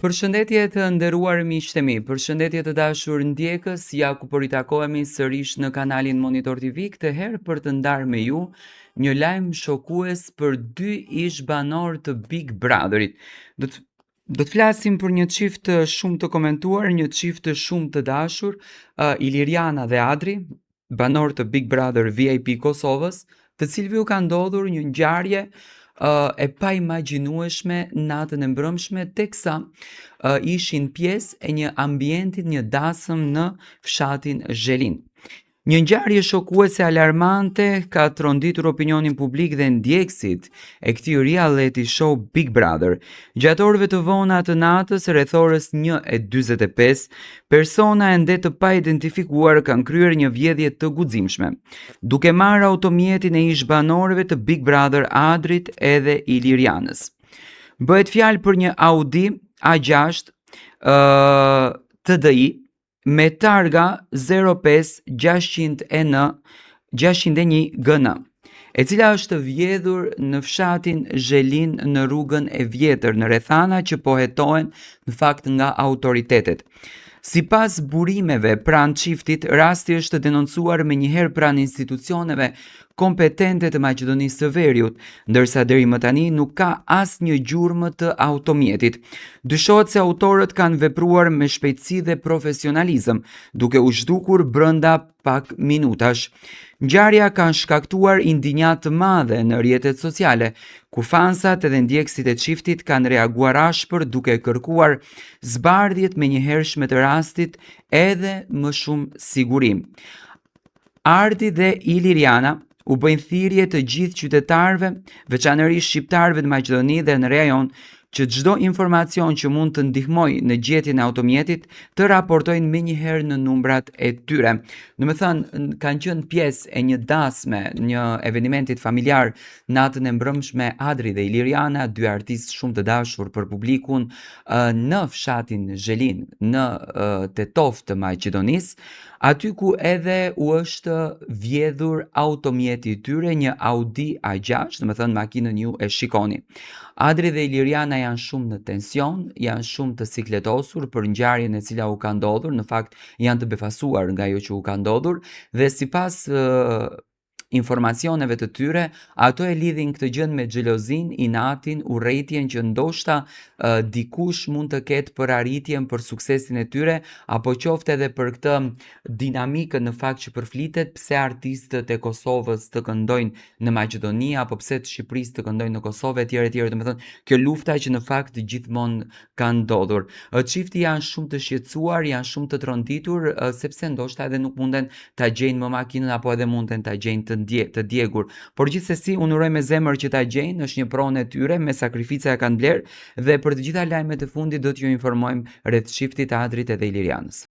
Përshëndetje të nderuar miqtë e mi, përshëndetje të dashur ndjekës, ja ku po ritakohemi sërish në kanalin Monitor TV, këtë herë për të ndarë me ju një lajm shokues për dy ish banorë të Big Brotherit. Do të do të flasim për një çift shumë të komentuar, një çift shumë të dashur, uh, Iliriana dhe Adri, banorë të Big Brother VIP Kosovës, të cilëve u ka ndodhur një ngjarje uh, e paimagjinueshme natën e mbrëmshme teksa uh, ishin pjesë e një ambientit, një dasëm në fshatin Zhelinë. Një ngjarje shokuese alarmante ka tronditur opinionin publik dhe ndjekësit e këtij reality show Big Brother. Gjatë orëve të vona të natës, rreth orës 1:45, persona ende të paidentifikuar kanë kryer një vjedhje të guximshme, duke marrë automjetin e ish banorëve të Big Brother Adrit edhe Ilirianës. Bëhet fjalë për një Audi A6 uh, TDI me targa 05 600N 601 GN, e cila është vjedhur në fshatin Zhelinë në rrugën e vjetër në rrethana që po hetohen në fakt nga autoritetet. Sipas burimeve pranë çiftit, rasti është denoncuar menjëherë pranë institucioneve kompetente të Maqedonisë së Veriut, ndërsa deri më tani nuk ka asnjë gjurmë të automjetit. Dyshohet se autorët kanë vepruar me shpejtësi dhe profesionalizëm, duke u zhdukur brenda pak minutash. Ngjarja ka shkaktuar indinjatë të madhe në rrjetet sociale, ku fansat edhe ndjekësit e çiftit kanë reaguar ashpër duke kërkuar zbardhje të menjëhershme të rastit edhe më shumë siguri. Ardi dhe Iliriana u bëjnë thirrje të gjithë qytetarëve, veçanërisht shqiptarëve në Maqedoni dhe në rajon, që çdo informacion që mund të ndihmojë në gjetjen e automjetit të raportojnë menjëherë në numrat e tyre. Domethënë, kanë qenë pjesë e një dasme, një evenimentit familjar natën e mbrëmshme Adri dhe Iliriana, dy artistë shumë të dashur për publikun në fshatin Zhelinë, në Tetovë të Maqedonisë, aty ku edhe u është vjedhur automjeti i tyre, një Audi A6, domethënë makinën ju e shikoni. Adri dhe Iliriana janë shumë në tension, janë shumë të sikletosur për ngjarjen e cila u ka ndodhur, në fakt janë të befasuar nga ajo që u ka ndodhur dhe sipas uh, informacioneve të tyre, ato e lidhin këtë gjë me xhelozinë, inatin, urrejtjen që ndoshta uh, dikush mund të ketë për arritjen, për suksesin e tyre, apo qoftë edhe për këtë dinamikën në fakt që përflitet pse artistët e Kosovës të këndojnë në Maqedoni apo pse të Shqipërisë të këndojnë në Kosovë etj etj, domethënë kjo lufta që në fakt gjithmonë ka ndodhur. Çifti janë shumë të shqetësuar, janë shumë të tronditur sepse ndoshta edhe nuk munden ta gjejnë më makinën apo edhe munden ta gjejnë të ndje, të djegur. Por gjithsesi unë uroj me zemër që ta gjejnë, është një pronë e tyre, me sakrifica e kanë blerë dhe për të gjitha lajmet e fundit do t'ju informojmë rreth çiftit Adrit edhe Ilirianës.